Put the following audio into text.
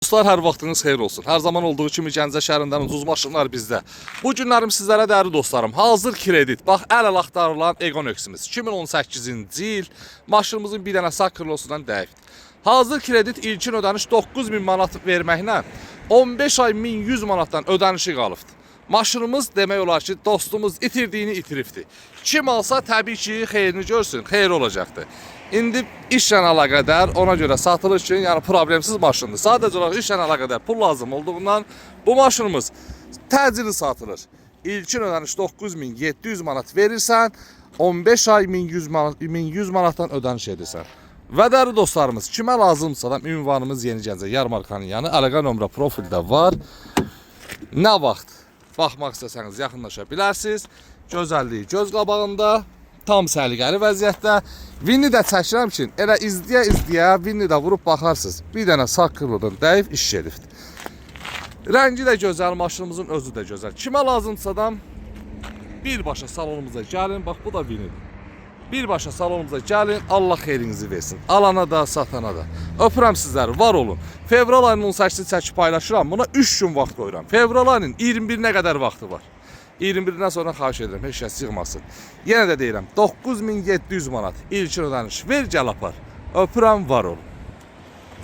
Dostlar, hər vaxtınız xeyir olsun. Hər zaman olduğu kimi Gəncə şəhərindən ucuz maşınlar bizdə. Bu günlərim sizlərə, dəyərli dostlarım, hazır kredit. Bax, əl-əl axtarılan Egon X-imiz 2018-ci il maşınımızın bir dənə sağ krılosundan dəyibdir. Hazır kredit ilkin ödəniş 9000 manat verməklə 15 ay 1100 manatdan ödənişi qalıbdır. Maşınımız demək olar ki, dostumuz itirdiyini itiribdir. Kim alsa təbii ki, xeyrini görsün, xeyir olacaqdır. İndi işlə əlaqədar ona görə satılır ki, yəni problemsiz maşındır. Sadəcə olaraq işlə əlaqədar pul lazım olduğundan bu maşınımız təcili satılır. İlkin ödəniş 9700 manat verirsən, 15 ay 1100 manat 1100 manatdan ödəniş edirsən. Və dəyərli dostlarımız, kimə lazımsa da ünvanımız Yeni Gəncə Yarmarkanın yanı, əlaqə nömrə profildə var. Nə vaxt baxmaq istəsəniz yaxınlaşa bilərsiniz. Gözəlliyi göz qabağında, tam səliqəli vəziyyətdə. Vinni də çəkirəm ki, elə izləyə izləyə vinni də vurub baxarsınız. Bir dənə sağ kırıldan dəyib iş gedibdir. Rəngi də gözəl, maşınımızın özü də gözəl. Kimə lazımsa da birbaşa salonumuza gəlin. Bax bu da vinidir. Birbaşa salonumuza gəlin. Allah xeyrinizi versin. Alana da, satana da. Öpürəm sizləri. Var olun. Fevral ayının 18-ni çəkib paylaşıram. Buna 3 gün vaxt qoyuram. Fevral ayının 21-nə qədər vaxtı var. 21-dən sonra xahiş edirəm, heç kəs yığmasın. Yenə də deyirəm, 9700 manat ilkin ödəniş ver, gəl apar. Öpürəm, var olun.